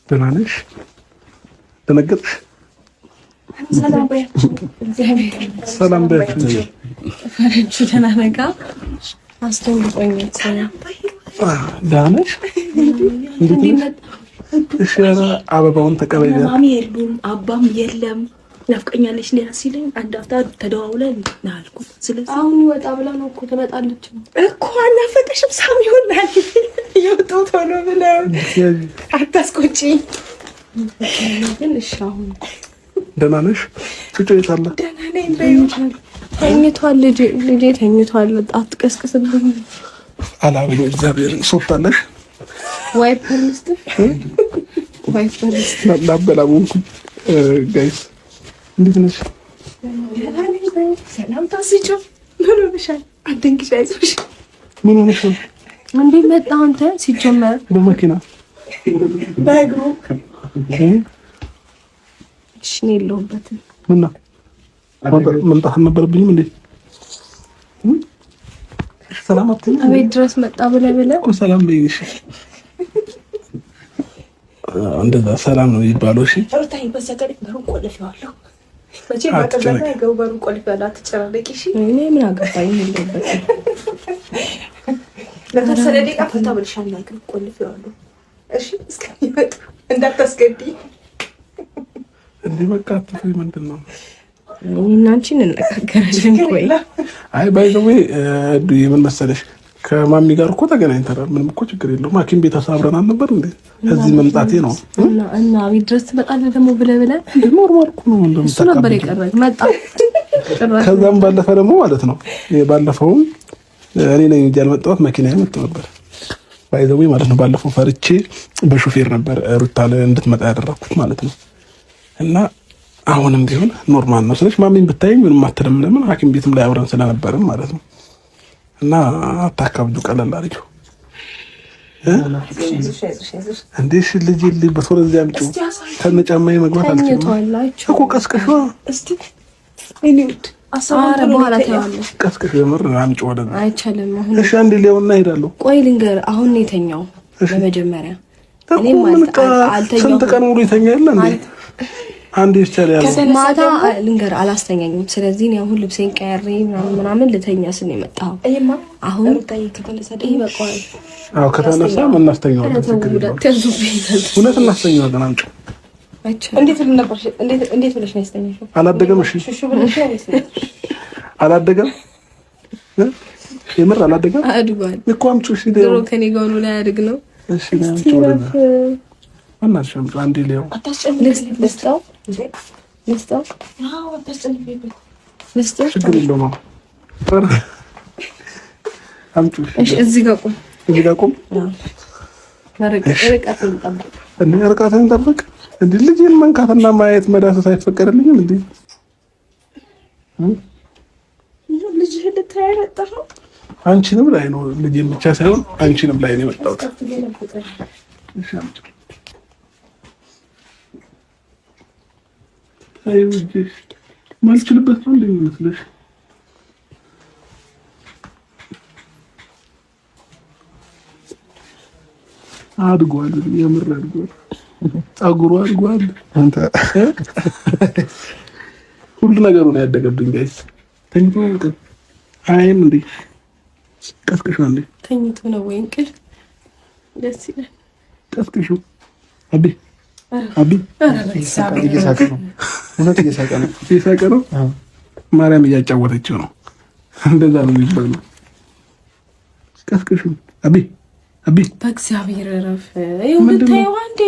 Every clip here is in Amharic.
ደህና ነሽ? ደነገጥሽ? ሰላም በያችሁ። ፈረንጁ ደህና ነጋ አስደንግጦኛል። ደህና ነሽ? እንዴት ነሽ? እሺ፣ ኧረ አበባውን ተቀበይ። ማሚ የሉም አባም የለም ናፍቀኛለች ሊያ ሲለኝ አንድ አፍታ ተደዋውለን ና አልኩት። ስለዚህ አሁን ወጣ ብላ ነው እኮ ትመጣለች እኮ አናፈቀሽም? ሳሚ ይሆናል እየወጡ ቶሎ ብለው አታስቆጪ። ግን እሺ አሁን ደህና ነሽ? ጩጩ የት አለ? ደህና ነኝ በይው። ተኝቷል፣ ልጄ ልጄ ተኝቷል። አትቀስቅስብኝ። አላበኝ እግዚአብሔር ሶፍት አለሽ? wiper ልስጥህ? wiper ልስጥህ? ላበላቡንኩ guys እንዴት ነሽ? ሰላም ታስጪው። ምን ሆነሻል? አትደንግጪ፣ አይዞሽ። ምን ሆነሽ ነው? እንዴት መጣህ አንተ? ሲጀመር በመኪና በእግሩ። እሺ፣ እኔ የለሁበትም። ምነው መምጣት አልነበረብኝም እንዴ? ሰላም አትይኝ? አቤት ድረስ መጣ ብለህ ብለህ እኮ ሰላም በይኝ። እሺ፣ እንደዛ ሰላም ነው የሚባለው። እሺ ሩታዬ፣ በዚያ ቀን በሩን ቆልፌዋለሁ። መቼም አጥበና ገቡ በሩን ቆልፌዋለሁ። አትጨናነቂ እሺ። እኔ ምን አገባኝ? የለሁበትም። ለተወሰነ ደቂቃ ፈታ ብልሻለሁ፣ ግን ቆልፌዋለሁ። እሺ፣ እስከሚመጡ እንዳታስገቢ። እንዴ በቃ አትፍሪ። ምንድን ነው እኔና አንቺ እንነጋገራለን። ቆይ አይ by the way ምን መሰለሽ ከማሚ ጋር እኮ ተገናኝተናል። ምንም እኮ ችግር የለውም። ሐኪም ቤት አሳብረን አልነበር እንዴ? እዚህ መምጣቴ ነው። እና እና ቤት ድረስ ትመጣለህ ደግሞ ብለህ ብለህ normal እኮ ነው። እሱ ነበር የቀረህ መጣ። ከዛም ባለፈ ደግሞ ማለት ነው ባለፈውም እኔ ነኝ እንጂ ያልመጣሁት መኪና መጥቶ ነበር። by the way ማለት ነው ባለፈው ፈርቼ በሹፌር ነበር ሩታን እንድትመጣ ያደረኩት ማለት ነው። እና አሁንም ቢሆን normal ነው ስለሽ ማሚን ብታይኝ ምንም አትልም። ለምን ሐኪም ቤትም ላይ አብረን ስለነበርን ማለት ነው። እና አታካብዱ፣ ቀለል አድርጊው። እንዴ እሺ፣ ልጅ የለበት ወደዚያ አምጪው። ከነጫማዬ መግባት አልችልም እኮ ቀስቅሽ፣ በኋላ ታየዋለህ። ቀስቅሽ፣ የምር አምጪው ወደዚያ። አይቻልም አሁን። እሺ፣ አንዴ ሊያውና እሄዳለሁ። ቆይ ልንገርህ፣ አሁን ነው የተኛው በመጀመሪያ እኔም ስንት ቀን ሙሉ የተኛ የለ እንዴ? አንዴ ይቻላል ያለው ማታ ልንገርህ፣ አላስተኛኝም። ስለዚህ እኔ አሁን ልብሴን ቀያሬ ምናምን ምናምን ልተኛ ስል ነው የመጣኸው። አሁን ይበቃዋል። አዎ ከተነሳ እናስተኛዋለን። እውነት እናስተኛዋለን። አምጪው። እንዴት ብለሽ ነው ያስተኛሽው? አላደገም። እሺ አላደገም። የምር አላደገም። አድጓል እኮ አምጪው። እሺ ድሮ ከኔ ጋር ሆኖ ላያድግ ነው። እሺ አምጪው። በእናትሽ አምጪው። አንዴ ሊያው ልስጠው ልስጠው ልስጠው። ችግር የለውም። አምጪው። እሺ እዚህ ጋር ቁም፣ እዚህ ጋር ቁም። ርቀትን ጠብቅ፣ እንዴ ርቀትን ጠብቅ። እንዴ ልጄን መንካትና ማየት መዳሰስ አይፈቀድልኝም እንዴ? ልጅህን ልታይ የመጣኸው? አንቺንም ላይ ነው፣ ልጄን ብቻ ሳይሆን አንቺንም ላይ ነው የመጣሁት። እሺ አምጪው። አይ ውዴ ማልችልበት ነው እንዴ የሚመስልሽ? አድጓል፣ የምር አድጓል። ጸጉሩ አድጓል። አንተ ሁሉ ነገሩ ነው ያደገብኝ። guys ተኝቶ አይም እንዴ ቀስቅሹ፣ እንዴ ተኝቶ ነው ወይ እንቅልፍ? ደስ ይላል። ቀስቅሹ። አቢ አቢ እየሳቀ ነው። እውነት እየሳቀ ነው። እየሳቀ ነው። ማርያም እያጫወተችው ነው። እንደዛ ነው የሚባለው። ቀስቅሹ። አቢ አቢ በእግዚአብሔር እረፍ። ይኸው ብታየው አንዴ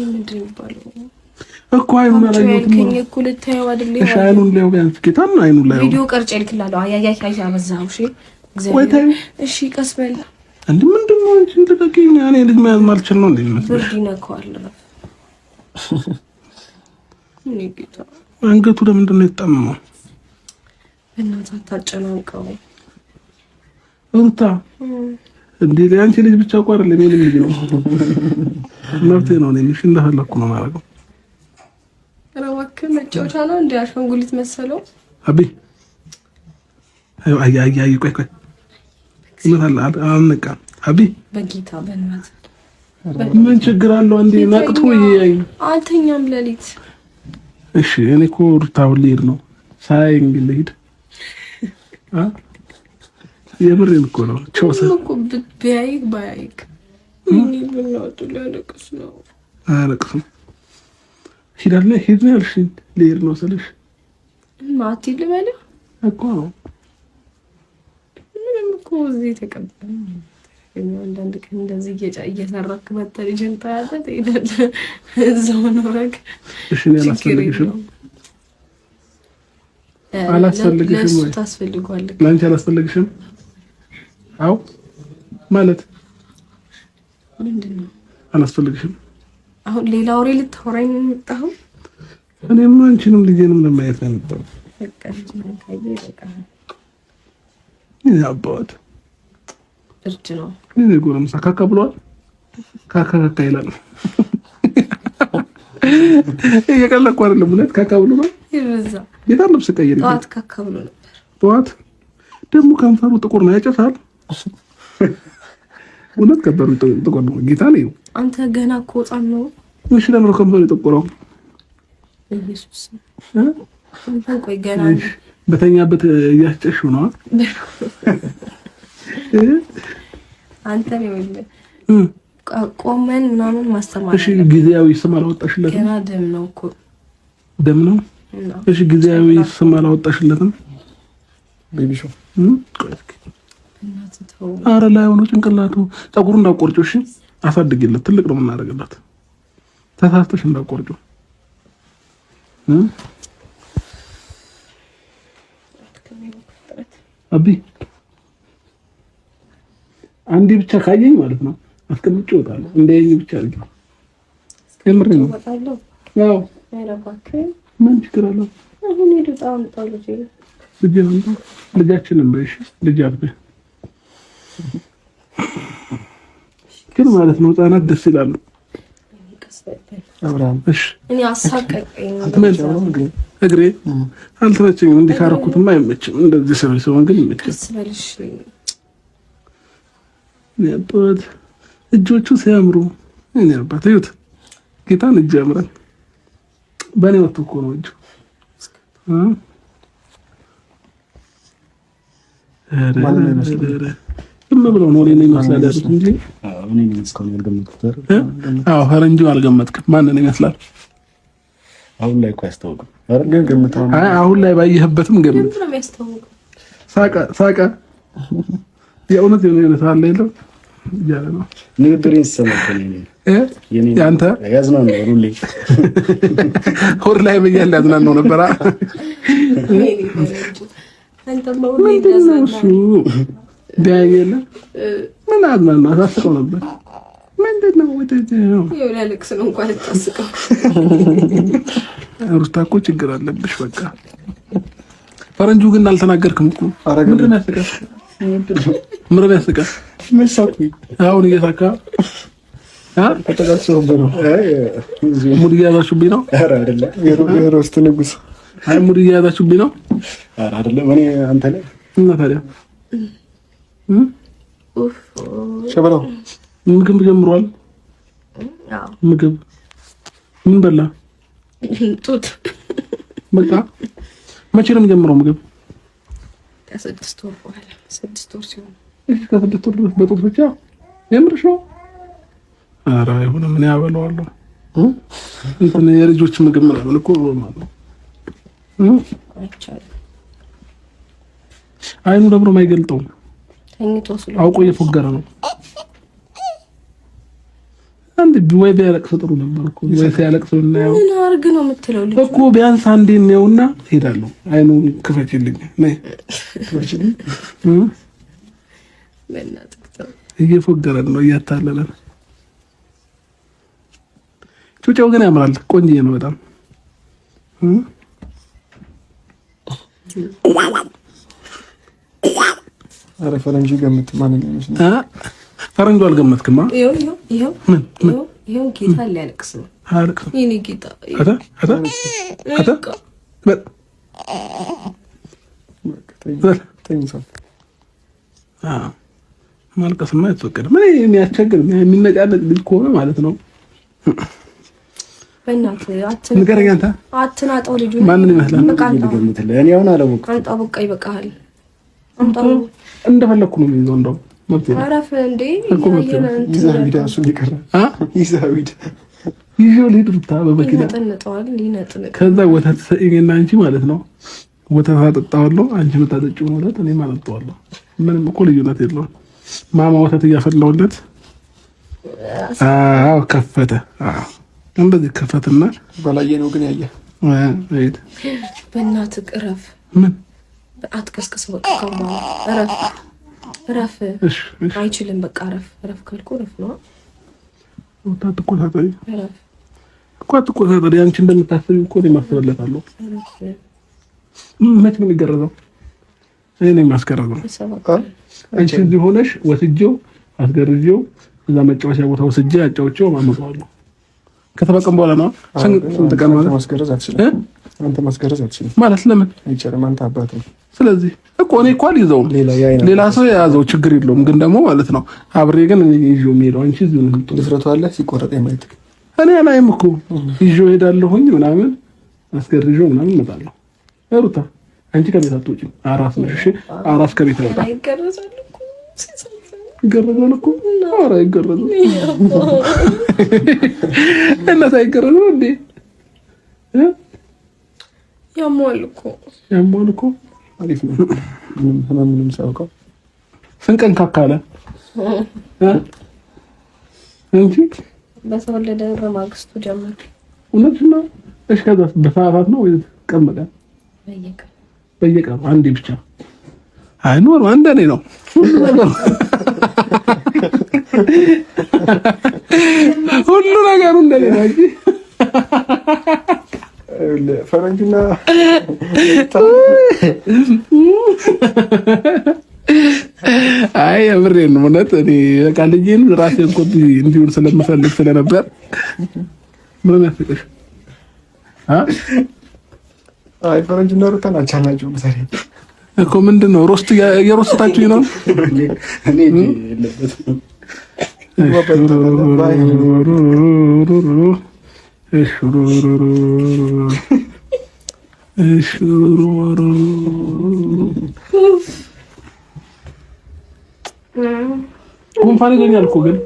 ምንድን ነው የሚባለው እኮ አይኑን አላየሁትም እኮ ልታየው አይደል? እሺ አይኑን ላየው ቢያንስ ጌታን አይኑን ላየው። ቪዲዮ ቀርጬ እልክልሃለሁ። አይ አይ አይ አበዛኸው። እሺ እግዚአብሔር። እሺ ቀስ በል እንዴ ምንድን ነው አንቺ? ልቀቂኝ። እኔ ልጅ መያዝ ማልችል ነው እንዴ የሚመስልሽ? ብርድ ይነካዋል። እረፍ። እኔ ጌታ አንገቱ ለምንድን ነው የተጣመመው? በእናትህ አታጨናንቀው ሩታ። እንዴ የአንቺ ልጅ ብቻ እኮ አይደለም የኔም ልጅ ነው። መብቴ ነው። እኔ እሺ እንደፈለኩ ነው የማደርገው። ኧረ እባክህ መጫወት መጫወቻ ነው እንደ አሻንጉሊት መሰለው። አቢ አይ አይ አይ ቆይ ቆይ እውነት አልነቃም። አቢ በጌታ በእናትህ ምን ችግር አለው? እንዴ ነቅቶ ይያይ አልተኛም ሌሊት። እሺ እኔ እኮ ሩታ አሁን ልሄድ ነው ሳይ እንግዲህ ልሂድ። የምሬን እኮ ነው። ቾሳ እኮ ቢያይክ ባያይክ እኔ ብናወጡ ሊያለቅስ ነው። አያለቅስም። ሂዳለ ሂድ ነው ያልሽኝ። ልሄድ ነው ስልሽ እና አትሂድ ልበልህ እኮ ነው። ምንም እኮ እዚህ ተቀበል። አንዳንድ ቀን እንደዚህ እየሰራክ መተህ ልጅን ታያለህ፣ ትሄዳለህ። እዛው ኖረክ። እሺ እኔ አላስፈልግሽም፣ አላስፈልግሽም ወይ ታስፈልጓለህ? ለአንቺ አላስፈልግሽም? አዎ ማለት ምንድን ነው? አላስፈልግሽም። አሁን ሌላ ወሬ ልታወራኝ ነው የመጣኸው? እኔማ አንቺንም ልጄንም ለማየት ነው የመጣሁት። በቃ ልጅን ካየህ ይበቃሃል። ይሄ አባት እርድ ነው። ይሄ ጎረምሳ ካካ ብሏል። ካካ ካካ ይላል። እየቀለድኩ አይደለም። እውነት ካካ ብሎ ነው። ይበዛ ጌታ ልብስ ቀይር። ጠዋት ካካ ብሎ ነበር። ጠዋት ደግሞ ከንፈሩ ጥቁር ነው፣ ያጨሳል። እውነት ከንፈሩ ጥቁር ነው። ጌታ ነው። አንተ ገና እኮ ሕፃን ነው። እሺ ለምን ነው ከንፈሩ የጠቆረው? ኢየሱስ ቆይ ገና በተኛበት እያስጨሽው ነው። አንተ ነው ቆመን ምናምን ማስተማር። እሺ ጊዜያዊ ስም አላወጣሽለትም? ገና ደም ነው እኮ ደም ነው። እሺ ጊዜያዊ ስም አላወጣሽለትም? ቤቢ ሾው አረ ላይ ሆኖ ጭንቅላቱ ፀጉሩ እንዳቆርጪው። እሺ አሳድጊለት፣ ትልቅ ነው የምናደርግላት። ተሳስተሽ እንዳቆርጪው። አቢ አንዴ ብቻ ካየኝ ማለት ነው አስቀምጬ እወጣለሁ። እንዳያየኝ ብቻ አድርጊ። የምሬ ነው። አዎ ምን ችግር አለው? ልጃችንን በይ። እሺ ልጅ አትበይ ግን ማለት ነው። ህጻናት ደስ ይላሉ። እሺ እግሬ አልተመቸኝም። እንዲህ ካረኩትማ አይመችም። እንደዚህ ሲሆን ግን ይመቻል። አባት እጆቹ ሲያምሩ እኔ አባት እዩት፣ ጌታን እጅ ያምራል። በእኔ ወጥቶ እኮ ነው እጁ። ዝም ብለው ነው እኔን ይመስላል ያሉት እንጂ አዎ፣ ፈረንጁ አልገመትክም። ማንን ይመስላል? አሁን ላይ እኮ አያስታውቅም። አይ አሁን ላይ ባየህበትም ገምት። ሳቀ ሳቀ። የእውነት የሆነ የሆነ ሰዓት ላይ የለም እያለ ነው ንግግሬን ስሰማ እኮ ነው የኔ ያንተ ያዝናናው ሁሌ ሆድ ላይ ብያለሁ ያዝናናው ነበር። ምንድን ነው እሱ ቢያየኝ የለ ምን አዝናናው አሳስቀው ነበር። ምንድን ነው ወደዚህ ነው ሊያለቅስ ነው እንኳን ልታስቀው። ሩታ እኮ ችግር አለብሽ። በቃ ፈረንጁ ግን አልተናገርክም እኮ ምንድን ነው ያስቀህ? ምንድን ነው ያስቀህ? አሁን እየሳካ ሙድ እየያዛችሁብኝ ነው። የሮስት ንጉስ። አይ ሙድ እየያዛችሁብኝ ነው። ኧረ አይደለም እኔ አንተ ላይ እና ታዲያ ሸበላው ምግብ ጀምሯል። ምግብ ምን በላ? ጡት በቃ መቼ ነው የሚጀምረው ምግብ? ከስድስት ወር በኋላ 6 ወር ሲሆን። እሺ ከ6 ወር ድረስ በጡት ብቻ የምርሽ ነው? ኧረ አይሆንም። እኔ አበላዋለሁ። እንትን የልጆች ምግብ ምናምን እኮ normal ነው። አይቻልም። አይኑ ደብሮ አይገልጠውም። ተኝቶ ስለሆነ አውቆ እየፎገረ ነው። አንድ ወይ ቢያለቅስ ጥሩ ነበር እኮ ወይ ሲያለቅስ እናየው። ምን አድርግ ነው የምትለው ልጅ እኮ ቢያንስ አንዴ እናየውና እሄዳለሁ። አይኑን ክፈችልኝ ነይ። እየፎገረን ነው፣ እያታለለን። ጩጫው ግን ያምራል፣ ቆንጆ ነው በጣም። ኧረ ፈረንጁ ገምት። ማንን ይመስላል? ፈረንጁ አልገመትክማ? ይኸው ይኸው ይኸው ጌታ ሊያለቅስ ነው። አያለቅስም። የእኔ ጌታ አታ አታ አታ በል ማልቀስማ አይፈቀድም። እኔ የሚያስቸግር የሚነጫነጭ ልጅ ከሆነ ማለት ነው ንገረኝ አንተ አትናጠው። ልጁ ማንን ይመስላል? እኔ አሁን አላወቅሁትም። አምጣው፣ በቃ ይበቃሃል። እንደፈለኩ ነው የሚይዘው። እንደውም አረፍ እንዴ ይዤው ልሂድ ሩታ በመኪና ከዛ ወተት ሰጪኝና አንቺ ማለት ነው ወተት አጠጣዋለሁ። አንቺ የምታጠጪውን ወተት እኔም አጠጣዋለሁ። ምንም እኮ ልዩነት የለውም። ማማ ወተት እያፈላሁለት አዎ፣ ከፈተ። አዎ እንደዚህ ከፈትና በላየ ነው ግን ያየ በእናትህ እረፍ። ምን አትቀስቅስ። በቃ እረፍ፣ እረፍ። አይችልም። በቃ እረፍ፣ እረፍ ካልኩ እረፍ ነው። አትቆጣጠሪ እኮ አትቆጣጠሪ። አንቺ እንደምታስቢው እኮ እኔ ማስበለታለሁ። መች ነው የሚገረዘው? እኔ ነኝ የማስገረዘው። አንቺ እዚህ ሆነሽ ወስጄው አስገርዤው እዛ መጫወቻ ቦታ ወስጄ አጫውቼው አመጣዋለሁ። ከተበቀም በኋላ ነው። ስንት ቀን ማለት ማስገረዝ አትችልም። አንተ ማስገረዝ አትችልም ማለት ለምን አይቻልም? አንተ አባት ነው። ስለዚህ እኮ እኔ እኮ አልይዘውም፣ ሌላ ሰው የያዘው ችግር የለውም። ግን ደግሞ ማለት ነው አብሬ ግን እኔ ይዤው የሚሄደው አንቺ እዚሁ ነው የምትሆነው። ድፍረቱ አለ ሲቆረጥ የማየት እኔ አላይም እኮ ይዤው እሄዳለሁኝ ምናምን አስገርዤው ምናምን እመጣለሁ። ሩታ አንቺ ከቤት አትወጪም፣ አራስ ነሽ። እሺ አራስ ከቤት አይወጣም። ይገረዛል ይገረዛል እኮ ኧረ አይገረዝም። እናት አይገረዝም እንዴ? ያሟል እኮ ያሟል እኮ። አሪፍ ነው። ምንም ህመም ምንም ሳያውቀው ስንት ቀን ካካለ እንጂ በተወለደ በማግስቱ ጀመር። እውነት ነው። እሺ ከዛ በሰዓታት ነው ወይስ ቀን በቀን? በየቀኑ በየቀኑ አንዴ ብቻ አይኖር አንድ እኔ ነው ሁሉ ነገሩ ሁሉ ነገሩ እንደኔ ነው እንጂ ፈረንጅና አይ የምሬን ነው። እውነት እኔ በቃ ልጄን ራሴን ኮፒ እንዲሆን ስለምፈልግ ስለነበር ምንም ያስቅሽ አይ ፈረንጅና ሩታ ናቸው ናቸው ዛሬ እኮ ምንድን ነው roast እየሮስታችሁኝ ነው። እኔ የለበትም። ጉንፋን ይዞኛል እኮ ግን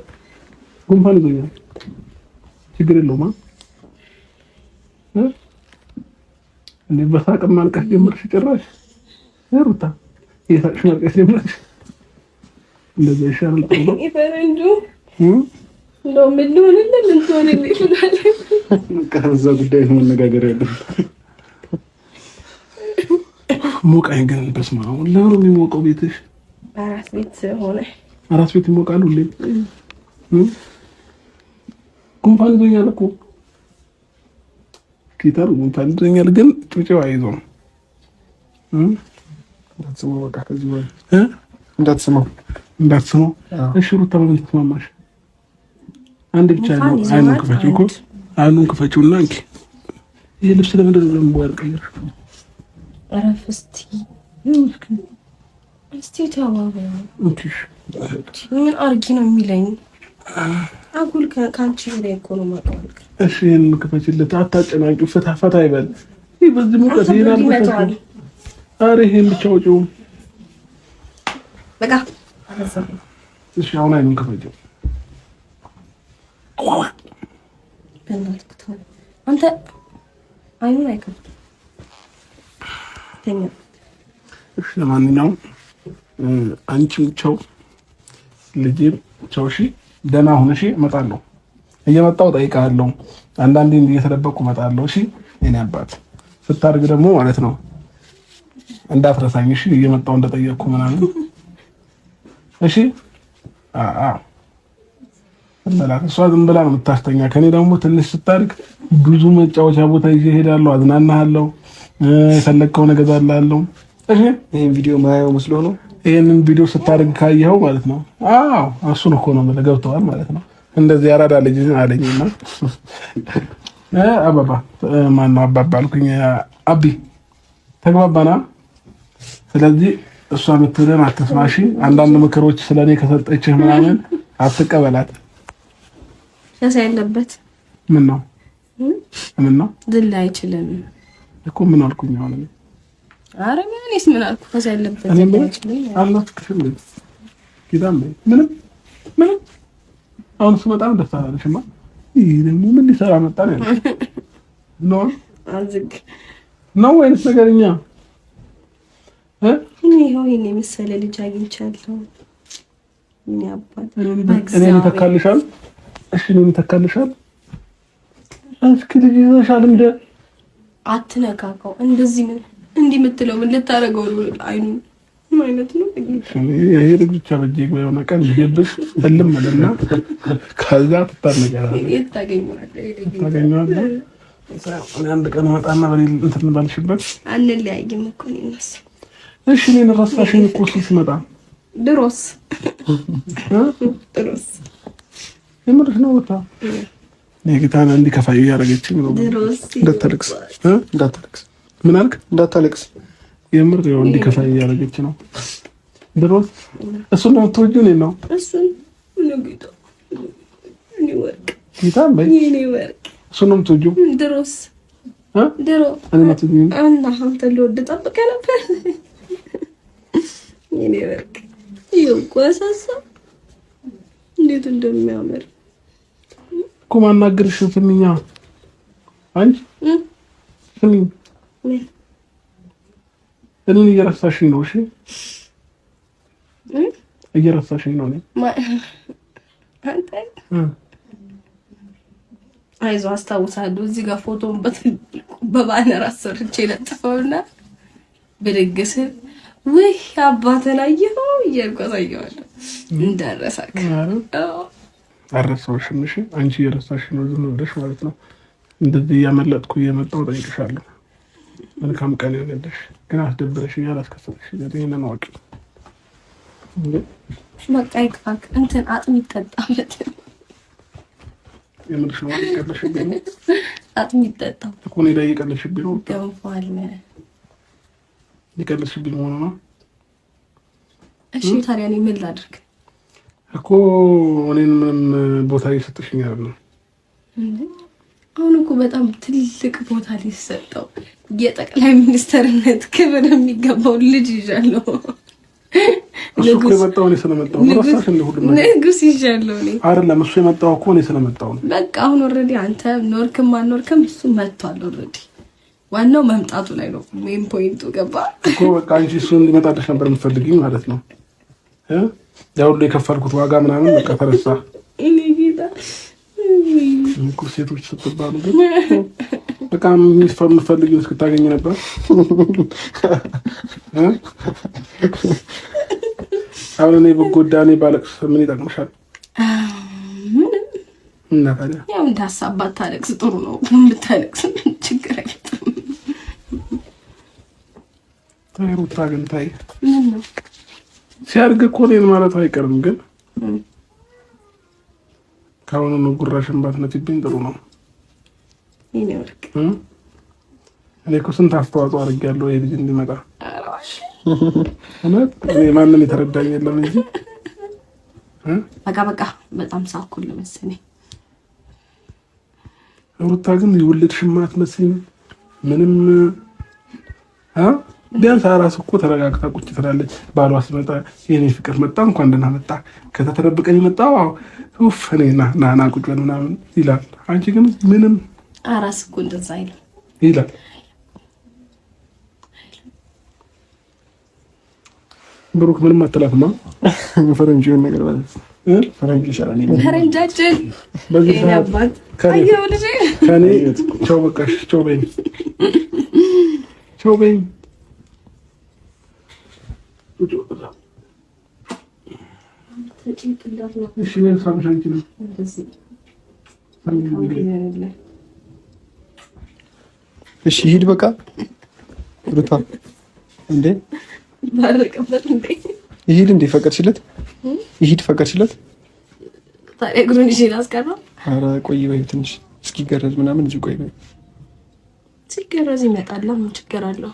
ጉንፋን ይዞኛል። ችግር የለውም። እንዴ በሳቅ ማልቀስ ጀመርሽ ጭራሽ ሩታ እየሳቅሽ ማልቀስ ጀመርሽ። እንደዛ ይሻላል። ጥሩ ነው። ፈረንጁ እንደው ምን ልሆንልህ ምን ትሆንልህ ይላል። ከዛ ጉዳይ ነው መነጋገር ያለብን። ሞቃኝ ግን በስመ አብ ለምን ነው የሚሞቀው ቤትሽ? አራስ ቤት ሆነ አራስ ቤት ይሞቃል ሁሌ። ጉንፋን ይዞኛል እኮ ኪታር ጉንፋን ይዞኛል፣ ግን ጩጬው አይዞም። እንዳትስመው በቃ ከዚህ በኋላ እንዳትስመው እንዳትስመው። እሺ ሩታ በምን ተስማማሽ? አንድ ብቻ ነው። አይኑን ክፈችው እኮ አይኑን ክፈችውና እንኪ ይሄ ልብስ ለምንድን ነው የማይቀየር? እረፍ እስቲ እስቲ ተው። ምን አርጊ ነው የሚለኝ? አጉል ከአንቺ ላይ እኮ ነው የማውቀው። እሺ ይሄንን ክፈችለት፣ አታጨናንቂው። ፈታ ፈታ ይበል። ይሄ በዚህ ሙቀት ይሄን አልመጣም። ኧረ ይሄን ብቻ አውጪው በቃ። እሺ አሁን አይኑን ክፈችው። በእናትህ ተው አንተ፣ አይኑን አይከፍትም። ተኛ። እሺ ለማንኛውም አንቺም ቻው፣ ልጄም ቻው። እሺ ደህና ሁን። እሺ እመጣለሁ፣ እየመጣሁ እጠይቅሃለሁ። አንዳንዴ እየተደበቅኩ እመጣለሁ። እሺ የእኔ አባት ስታርግ ደግሞ ማለት ነው እንዳትረሳኝ። እሺ እየመጣሁ እንደጠየቅኩ ምናምን። እሺ አዎ እንበላት። እሷ ዝም ብላ ነው የምታስተኛ። ከኔ ደግሞ ትንሽ ስታርግ ብዙ መጫወቻ ቦታ ይዤ እሄዳለሁ፣ አዝናናሃለሁ፣ የፈለግከውን እገዛልሃለሁ። እሺ ይሄን ቪዲዮ ማያየው መስሎ ነው። ይሄንን ቪዲዮ ስታደርግ ካየኸው ማለት ነው። አዎ እሱን እኮ ነው የምልህ፣ ገብተዋል ማለት ነው። እንደዚህ አራዳ ልጅ አለኝና አባባ ማነው አባባ አልኩኝ። አቢ ተግባባና። ስለዚህ እሷ የምትልህን አትስማሽ። አንዳንድ ምክሮች ስለኔ ከሰጠችህ ምናምን አትቀበላት። ያሳ ያለበት ምን ነው ምን ነው ዝል አይችልም እኮ ምን አልኩኝ አሁን? ኧረ እኔስ ምን አልኩ? ፈሳ ያለበት ምንም ምንም። አሁን እሱ በጣም ደስ አላለሽማ። ይሄ ደግሞ ምን ሊሰራ መጣ ነው ያለው? ነው አዝግ ነው ወይንስ ነገርኛ? ይኸው ይሄን የመሰለ ልጅ አግኝቻለሁ። እኔ አባት እኔን ይተካልሻል? እሺ እኔን ይተካልሻል? እስኪ ልጅ ይዘሻል እንደ አትነካካው። እንደዚህ ምን እንዲህ የምትለው ምን ልታደርገው ነው? አይኑ ምን አይነት ነው? ይሄ ልጅ ብቻ በእጄ የሆነ ቀን ይገብሽ እልም አለና ከዛ ትታነቂያለሽ። የት ታገኘዋለህ? ታገኘዋለህ። አንድ ቀን እመጣና በሌል እንትን ባልሽበት አንለያይም እኮ እኔ እና እሱ። እሺ እኔን ረሳሽኝ እኮ እሱ ሲመጣ። ድሮስ ድሮስ የምርሽ ነው? ወጣ እኔ ጌታን እንዲከፋ እያደረገችኝ ነው። ድሮስ እንዳታለቅስ እንዳታለቅስ። ምን አልክ? እንዳታለቅስ። የምር ይኸው እንዲከፋ እያደረገች ነው። ድሮስ እሱን ነው የምትወጂው? እኔን ነው እሱን ነው ጌታ እኔ ወርቅ ጌታን በይ እኔ ወርቅ እሱን ነው የምትወጂው? ድሮስ ድሮ እኔን አትወጂኝም? እና አንተ ልወድ ጠብቀህ ነበር። የኔ ወርቅ ይኸው እኮ አሳሳ እንዴት እንደሚያምር እኮ ማናገርሽ። ስሚኛ አንቺ ስሚኝ፣ እኔን እየረሳሽኝ ነው። እሺ እየረሳሽኝ ነው። እኔ አንተ አይዞህ አስታውሳለሁ። እዚህ ጋር ፎቶን በባነር አሰርቼ ለጥፈውና ብድግ ስል ውይ አባተን አየኸው እያልኩ አሳየዋለሁ። እንዳረሳክ አልረሳሁሽም። እሺ አንቺ እየረሳሽ ነው ዝም ብለሽ ማለት ነው። እንደዚህ እያመለጥኩ እየመጣሁ እጠይቅሻለሁ። መልካም ቀን ይሆንልሽ። ግን አስደብረሽኛል፣ አስከሰተሽኛል። ይሄንን አውቂ። በቃ ይክፋክ። እንትን አጥሚት ጠጣበት። የምርሽ ነው? እየቀለድሽብኝ ነው። አጥሚት ጠጣው እኮ እኔ ላይ እየቀለድሽብኝ ነው። ገንፎ አለ። እየቀለድሽብኝ መሆኑ ነው። እሺ ታዲያ እኔ ምን ላድርግ? እኮ እኔን ምንም ቦታ እየሰጠሽኝ አይደለም። አሁን እኮ በጣም ትልቅ ቦታ ሊሰጠው የጠቅላይ ሚኒስተርነት ክብር የሚገባው ልጅ ይዣለሁ። እሱ እኮ የመጣው እኔ ስለመጣሁ ነው። ረሳሽ እንደ ሁሉም ነገር ንጉስ ይዣለሁ እኔ አይደለም። እሱ የመጣው እኮ እኔ ስለመጣሁ ነው። በቃ አሁን already አንተ ኖርክም አልኖርክም እሱ መጥቷል already። ዋናው መምጣቱ ላይ ነው main point ኡ። ገባ እኮ በቃ አንቺ እሱ እንዲመጣልሽ ነበር የምትፈልጊኝ ማለት ነው። ያ ሁሉ የከፈልኩት ዋጋ ምናምን በቃ ተረሳ። እኔ ጌታ እኮ ሴቶች ስትባሉ ግን በቃ የምትፈልጊውን እስክታገኝ ነበር። አሁን እኔ ብጎዳ እኔ ባለቅስ ምን ይጠቅምሻል? ምንም። እና ታዲያ ያው እንደ ሀሳብ ባታለቅስ ጥሩ ነው። ብታለቅስ ችግር አይፈጥርም። ተይ ሩታ ግን ተይ። ምን ነው ሲያድግ እኮ እኔን ማለቱ አይቀርም። ግን ከአሁኑ ነው ጉራሽን ባትነፊብኝ ጥሩ ነው። የኔ ወርቅ እኔ እኮ ስንት አስተዋጽኦ አድርጌያለሁ ይሄ ልጅ እንዲመጣ። እውነት እኔ ማንም የተረዳኝ የለም እንጂ በቃ በቃ በጣም ሳኩል መሰለኝ። ሩታ ግን የወለድሽማ አትመስይም ምንም። ቢያንስ አራስ እኮ ተረጋግታ ቁጭ ትላለች። ባሏ ሲመጣ የኔ ፍቅር መጣ እንኳን ደህና መጣ፣ ከዛ ተደብቀን የመጣው ኡፍ እኔ ና ና ና ቁጭ በል ምናምን ይላል። አንቺ ግን ምንም። አራስ እኮ እንደዛ አይልም ይላል። ብሩክ ምንም አትላትማ። ፈረንጅ የሆነ ነገር ማለት ፈረንጅ ይሻላል። ፈረንጃችን በዚህ የኔ ሰዓት አባት ከኔ አየኸው ልጄ ከኔ ቻው በቃሽ፣ ቻው በይኝ፣ ቻው በይኝ። እሺ እኔን ሳምሽ አንቺ ነው እሺ ሂድ በቃ ሩታ። እንዴ ባረቀበት እንዴ ይሂድ እንዴ ፈቀድሽለት? ይሂድ ፈቀድሽለት? ታዲያ እግሩን ይዤ ላስቀረው? ኧረ ቆይ በይው ትንሽ እስኪገረዝ ምናምን እዚሁ ቆይ በይው። ሲገረዝ ይመጣል። ምን ችግር አለው?